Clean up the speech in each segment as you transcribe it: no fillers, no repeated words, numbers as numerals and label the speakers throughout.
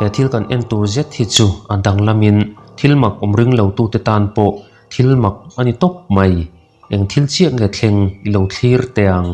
Speaker 1: He thil kan en tur zet hi chu a danglamin thil mak awm ring lo tute tan pawh thil mak a ni tawp mai. Eng thil chiah nge thleng i lo thlir teh ang?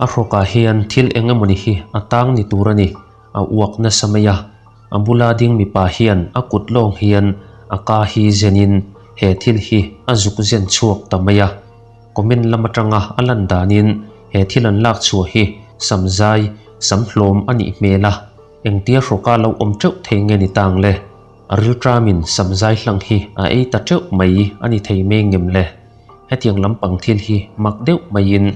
Speaker 1: A hrawkah hian thil eng emawni hi a tang ni tur a ni, a uak nasa mai a. A bula ding mipa hian a kut lawng hian a ka hi zenin he thil hi a zuk zen chhuak ta mai a. Comment lam atanga a lan danin he thil an lak chhuah hi sam zai, sam hlawm a nih hmel a, engtia hrawka lo awm teuh thei nge ni tang le? A rilṭamin sam zai hlang hi a ei ta teuh mai a ni thei mai ngem le? Hetiang lampang thil hi mak deuh maiin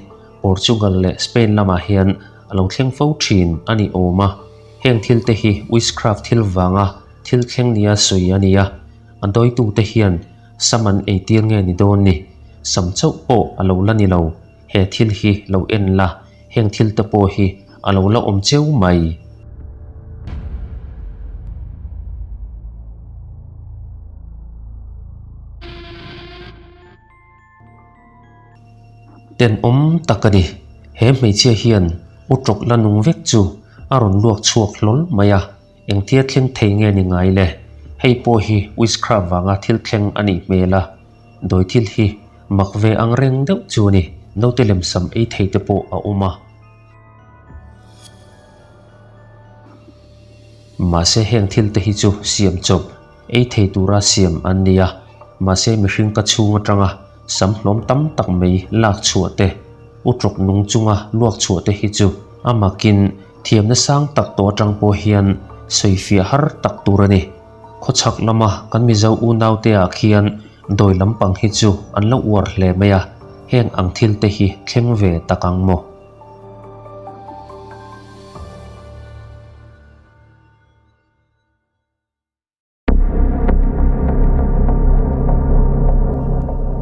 Speaker 1: Portugal leh Spain lamah hian a lo thleng fo thin a ni awm a. Heng thil te hi witchcraft thil vanga thil thleng nia sawi a ni a, a dawitute hian sam an eitir nge ni dawn ni? Sam chauh pawh a lo la ni lo, he thil hi lo en la, heng thil te pawh hi a lo la awm cheu mai. Tenawm tak a ni. He hmeichhia hian u tawk la nung vek chu a rawn luak chhuak hlawl mai a, engtia thleng thei nge ni ngai le? Hei pawh hi witchcraft vanga thil thleng a nih hmel a, dawi thil hi mak ve ang reng deuh chu a ni. Naute lemsam ei thei te pawh a awm a. Mahse heng thil te hi chu siam chawp ei thei tura siam an ni a, mahse mihring ka chhung atanga sam hlawm tam tak mai lak chhuah te, utrawk nung chunga luak chhuah te hi chu a makin thiamna sang tak tawh atang pawh hian sawifiah har tak tur a ni. Khawchhak lama kan Mizo unaute ah khian dawi lampang hi chu an lo uar hle mai a, heng ang thil te hi thleng ve tak ang maw?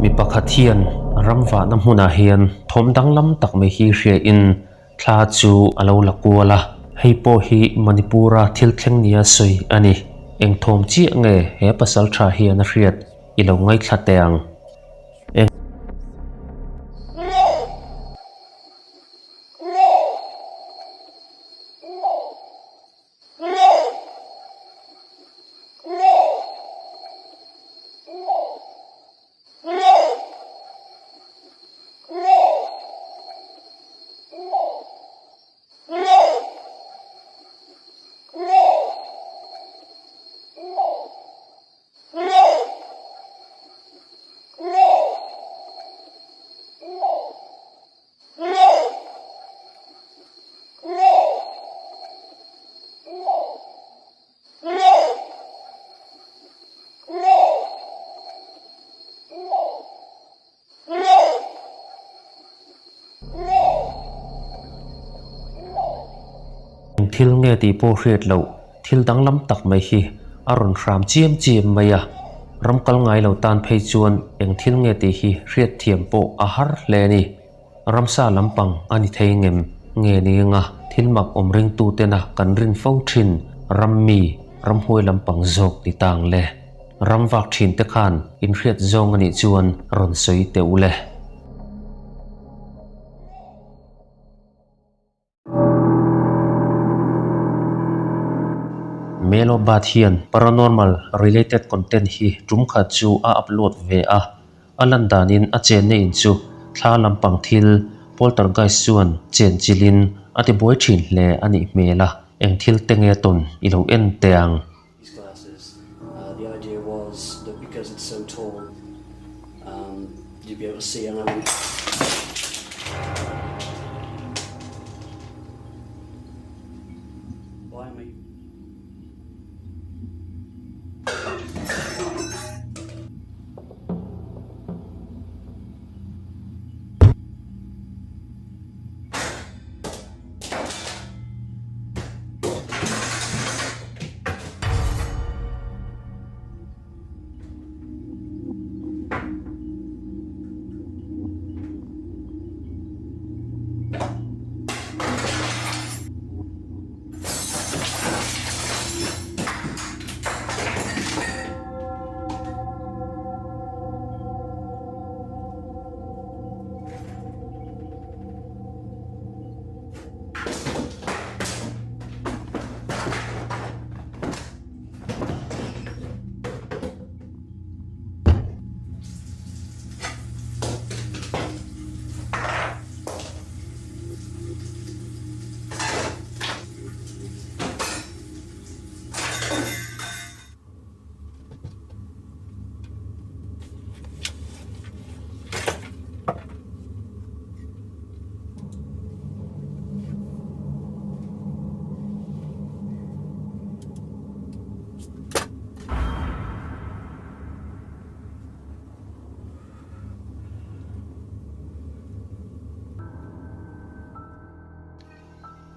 Speaker 1: Mi pakhat hian ram vahna hmunah hian thawm danglam tak mai hi hriain thla chu a lo la kual a, hei pawh hi Manipur-a thil thleng nia sawi a ni. Eng thawm chiah nge he pasal tha hian a hriat i lo ngaithla teh ang. Eng. Eng thil nge tih pawh hriat loh thil danglam tak mai hi a rawn hram chiam chiam mai a, ram kal ngai lo tan phei chuan eng thil nge tih hi hriat thiam pawh a har hle a ni. Ramsa lampang a ni thei ngem nge ni anga thil mak awm ringtu tena kan rin fo thin ram mi. ramhuai lampang zawk ni ta ang le? Ram vak thin te khan inhriat zawng a nih chuan rawn sawi teh u le. Melo Bat hian paranormal related content hi tum khat chu a upload ve a, a lan danin a chenna in chu thla lampang thil poltergeist chuan chen chilhin a ti buai thin hle a nih hmel a, eng thil te nge tawn i lo en teh ang.
Speaker 2: These glasses. Uh, the idea was that because it's so tall, um, you'd be able to see and I would Why am I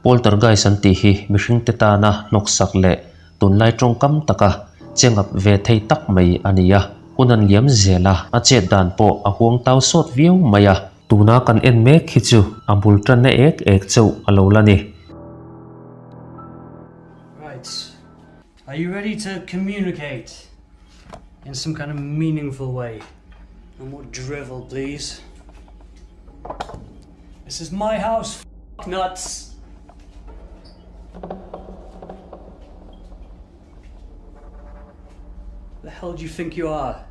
Speaker 1: Poltergeist an tih hi mihringte tana hnawksak leh tunlai tawngkam taka che ngap ve thei tak mai a ni a, hun an liam zel a, a chet dan pawh a huang tau sawt viau mai a. Tuna kan en mek hi chu a bul tanna ek ek chauh a lo la ni.
Speaker 2: Right, are you ready to communicate in some kind of meaningful way? No more drivel, please. This is my house, f nuts! The hell do you think you are?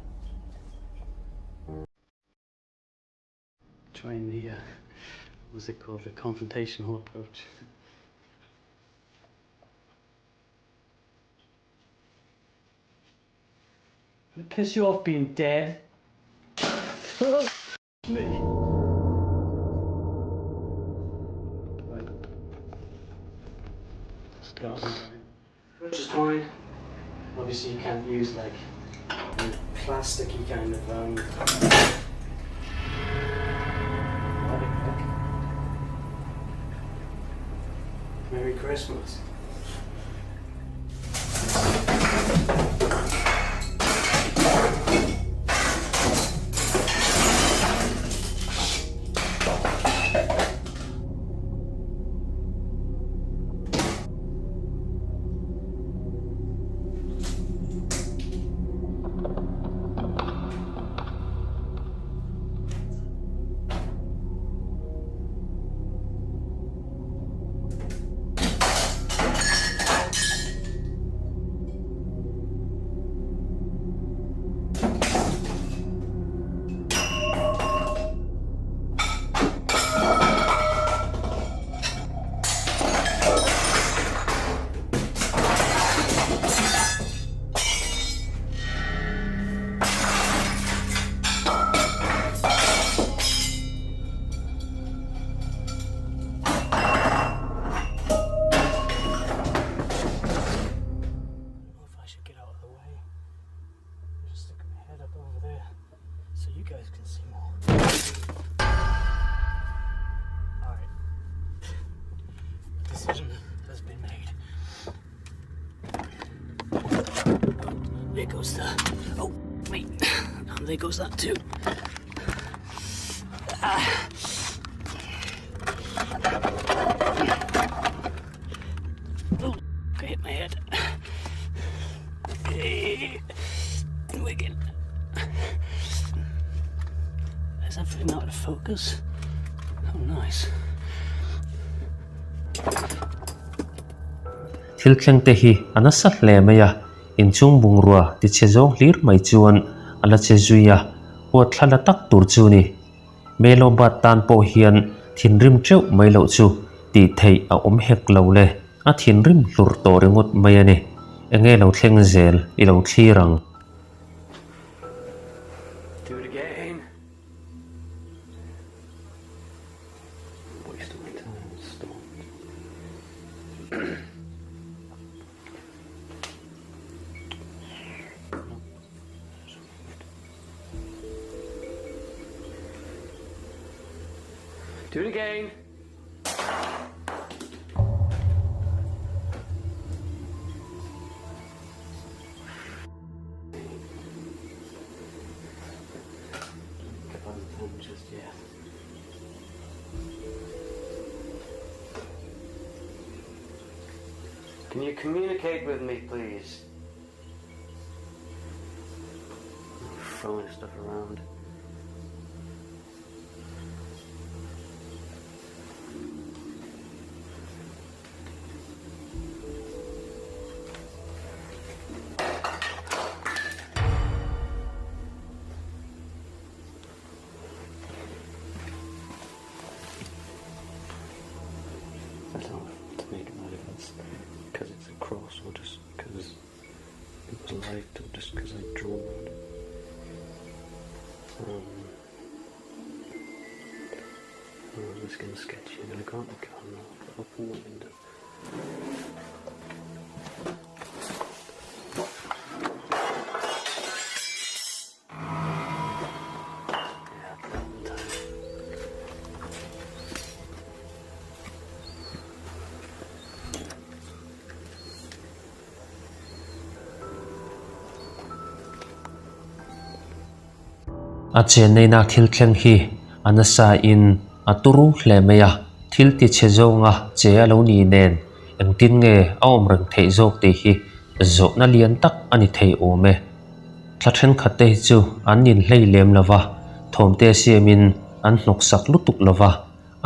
Speaker 2: Trying the, uh, what's it called, the confrontational approach. Gonna piss you off being dead. Me. Right. Start. Which is fine. Obviously you can't use like plasticky kind of um Merry Christmas. I should get out of the way. Just stick my head up over there so you guys can see more. Alright. The decision has been made. Oh, there goes the. Oh, wait. And there goes that too. Ah. Oh, I hit my head. Wicked. Is everything out of focus? Oh, nice.
Speaker 1: Thil thleng te hi a nasa hle mai a, inchhung bungrua tichhe zawng hlir mai chuan a la che zui a, huat thla la tak tur chu ni. Melo bat tan pawh hian thinrim teuh mai loh chu tih theih a awm hek lo le, a thinrim hlur tawh ringawt mai a ni. Enge lo thleng zel i lo thlir ang.
Speaker 2: Do it again. Waste my time. Stop. Do it again. Just yet. Can you communicate with me, please? Throwing stuff around. I don't know to make it if that's because it's a cross or just because it was light or just because I'd drawn around it. Um, oh, I'm just going to sketch you. I'm going to go out the car now, open the window.
Speaker 1: A chenneina thil thleng hi a nasa in a turu hle mai a, thil ti chhe zawnga che a lo ni nen engtin nge a awm reng theih zawk tih hi zawhna lian tak a ni thei awm e. Thla thenkhat te hi chu an inhlei lem lo va, thawmte siamin an hnawksak lutuk lo va,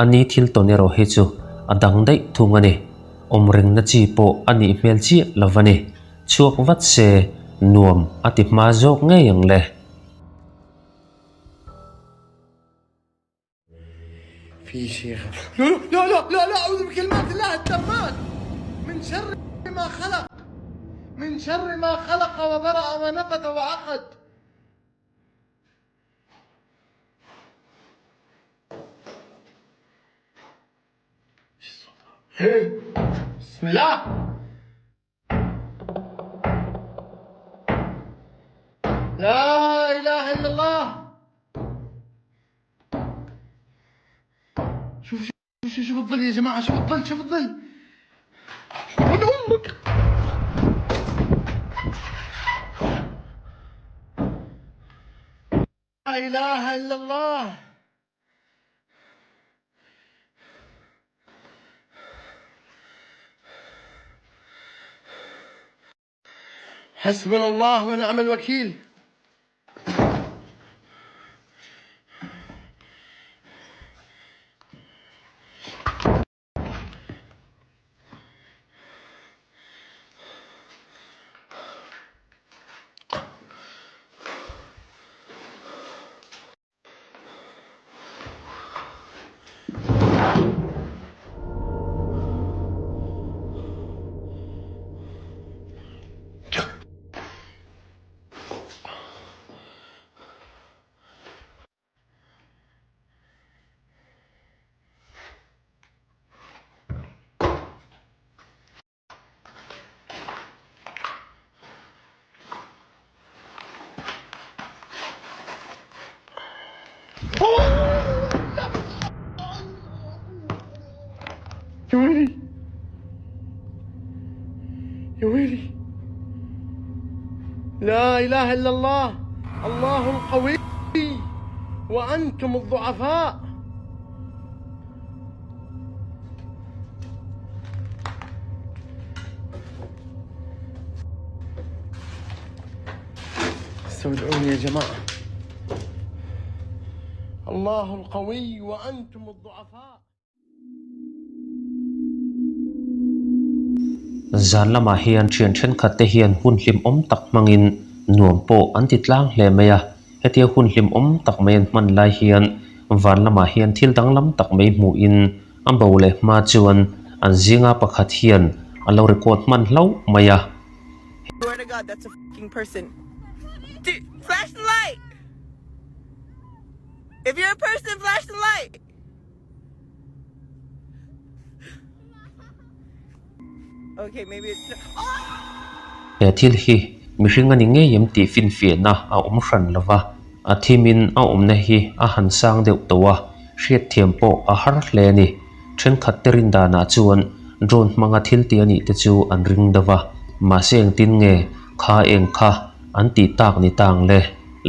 Speaker 1: a ni thil tawn erawh hi chu a dang daih thung a ni. Awm rengna chi pawh a nih hmel chiah lo va ni. Chhuak vat se nuam a ti hma zawk ngei ang le.
Speaker 3: في شيخ لا لا لا لا لا اعوذ بكلمات الله التامات من شر ما خلق من شر ما خلق وبرأ ونفث وعقد بسم الله لا اله الا الله شوف شوف شوف الظل يا جماعه شوف الظل شوف الظل من امك لا اله الا الله حسبنا الله ونعم الوكيل يا ويلي يا ويلي لا اله الا الله الله القوي وانتم الضعفاء تستودعوني يا جماعة الله القوي وأنتم الضعفاء
Speaker 1: Zan lamah hian thian thenkhat te hian hun hlimawm tak hmangin nuam pawh an ti tlang hle mai a, hetia hun hlimawm tak mai an hman lai hian van lamah hian thil danglam tak mai hmuhin a bo leh hma chuan an zinga pakhat hian a lo record hman hlauh mai a.
Speaker 4: Swear to God that's a fing person. Dude, flash the light! If you're a person, flash the light! Okay, maybe it's
Speaker 1: He thil hi mihring a ni ngei em tih finfiahna a awm hran lo va, a thimin a awmna hi a han sang deuh tawh a, hriatthiam pawh a har hle a ni. Thenkhat te rin danah chuan drone hmanga thil tih a nih te chu an ring deuh a, mahse engtin nge kha eng kha an tih tak ni ta ang le,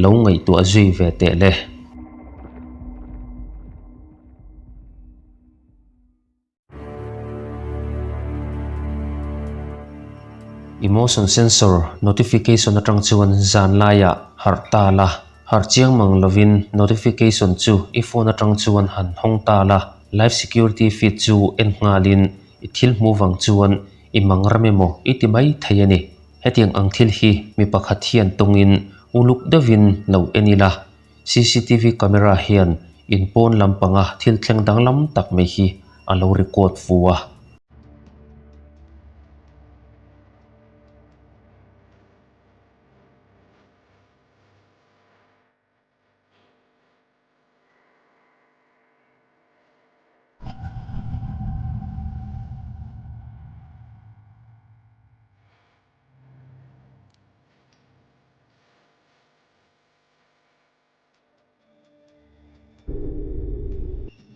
Speaker 1: lo ngaihtuah zui ve teh le. Emotion sensor notification atang chuan zan laiah harh ta la, harh chiang mang lovin notification chu i phone atang chuan han hawng ta la, live security feed chu en nghalin i thil hmuh vang chuan i mang ram emaw i ti mai thei a ni. Hetiang ang thil hi mi pakhat hian tawngin uluk deuhin lo en ila. Cctv camera hian in pawn lampanga thil thleng danglam tak mai hi a lo record fu a.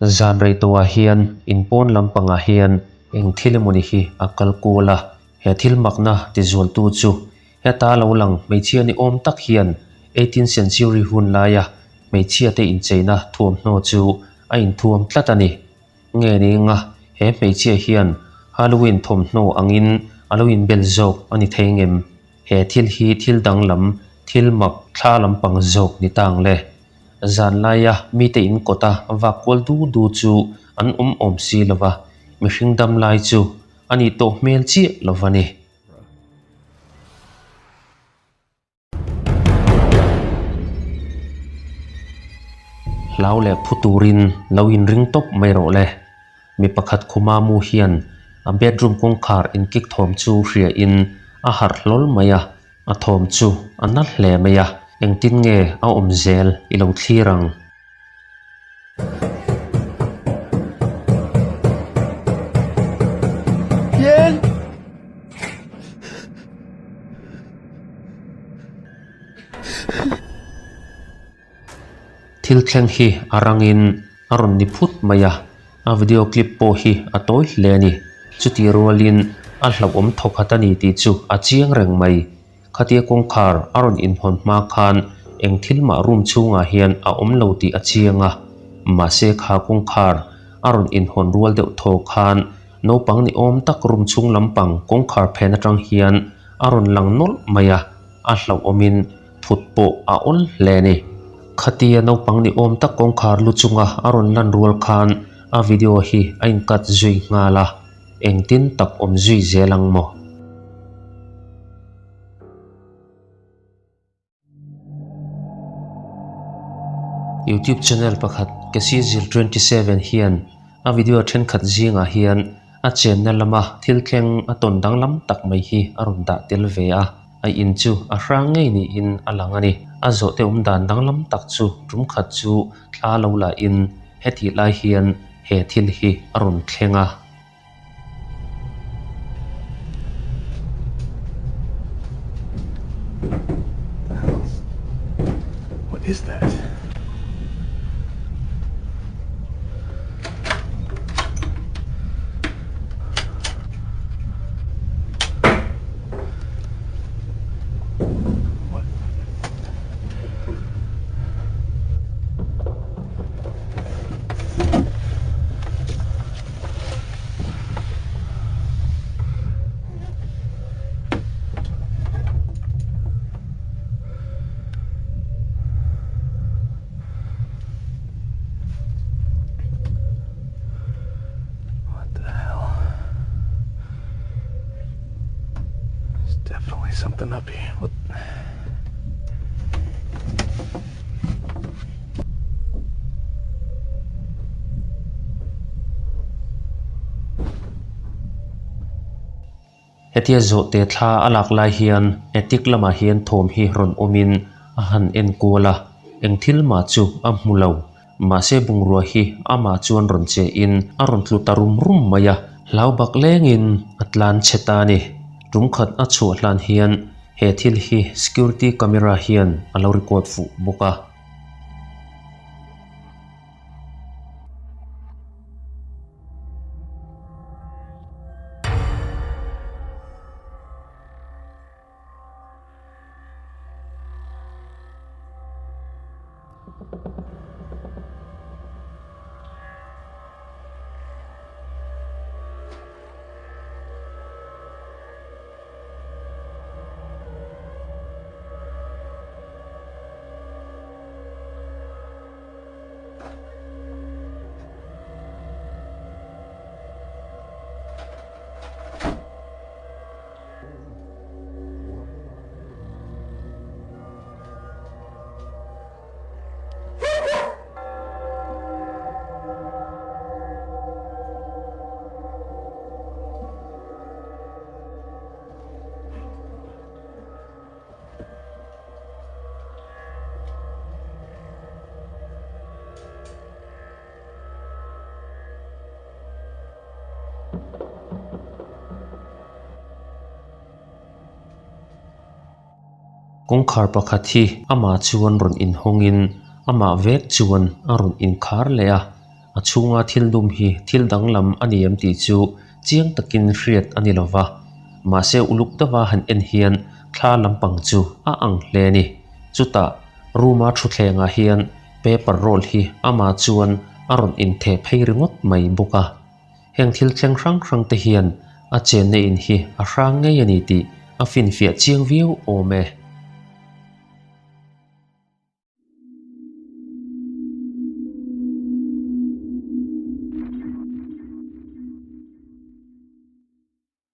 Speaker 1: Zan rei tawhah hian in pawn lampangah hian eng thil emawni hi a kal kual a, he thil makna tizualtu chu heta lo lang hmeichhia ni awm tak hian eighteenth century hun laia hmeichhiate incheina thuamhnaw chu a inthuam tlat a ni. Nge ni nga he hmeichhia hian Halloween thawmhnaw angin a lo inbel zawk a ni thei ngem? He thil hi thil danglam, thil mak thla lampang zawk ni ta ang le. Zan laia mite in kawta vak kual du du chu an awm awm si lo va, mihring dam lai chu a nih tawh hmel chiah lo va ni. Hlau leh phu turin lo inring tawp mai rawh le. Mi pakhat khuma mu hian a bedroom kawngkhar inkik thawm chu hria in a harh hlawl mai a, a thawm chu a na hle mai a, engtin nge a awm zel i lo thlir ang. Thil thleng hi a rangin a rawn ni phut mai a, a video clip pawh hi a tawi hle a ni. Chutih rualin a hlauhawm thawkhat a ni tih chu a chiang reng mai. Khatia kawngkhar a rawn inhawn hma khan eng thil mah room chhungah hian a awm lo tih a chiang a, mahse kha kawngkhar a rawn inhawn rual deuh thaw khan naupang ni awm tak room chhung lampang kawngkhar phen atang hian a rawn lang nawlh mai a, a hlauhawmin phut pawh a awl hle a ni. Khatia naupang ni awm tak kawngkhar lu chunga a rawn lan rual khan a video hi a in cut zui nghal a, engtin tak awm zui zel ang maw? Youtube channel pakhat Kesizil 27 hian a video thenkhat zingah hian a chenna lama thil thleng a tawn danglam tak mai hi a rawn dah tel ve a. A in chu a hrang ngei niin a lang a ni. A zawhte awm dan danglam tak chu tum khat chu thla lo la in hetih lai hian he thil hi a rawn thleng a.
Speaker 3: What is that?
Speaker 5: definitely something up here. What?
Speaker 1: Hetia zawhte thla a lak lai hian attic lamah hian thawm hi rawn awmin a han en kual a, eng thil mah chu a hmu lo. Mahse bungrua hi amah chuan rawn che in a rawn tlu ta rum rum mai a, hlau bak lengin a tlan chhe ta a ni. Tum khat a chhuah hlan hian he thil hi security camera hian a lo record fuh bawk a. Kawngkhar pakhat hi amah chuan rawn inhawngin amah vek chuan a rawn inkhar leh a, a chhunga thil dum hi thil danglam a ni em tih chu chiang takin hriat a ni lo va, mahse uluk deuha han en hian thla lampang chu a ang hle a ni. Chutah room-a thutthlengah hian paper roll hi amah chuan a rawn intheh phei ringawt mai bawk a. Heng thil thleng hrang hrang te hian a chenna in hi a hrang ngei a ni tih a finfiah chiang viau awm e.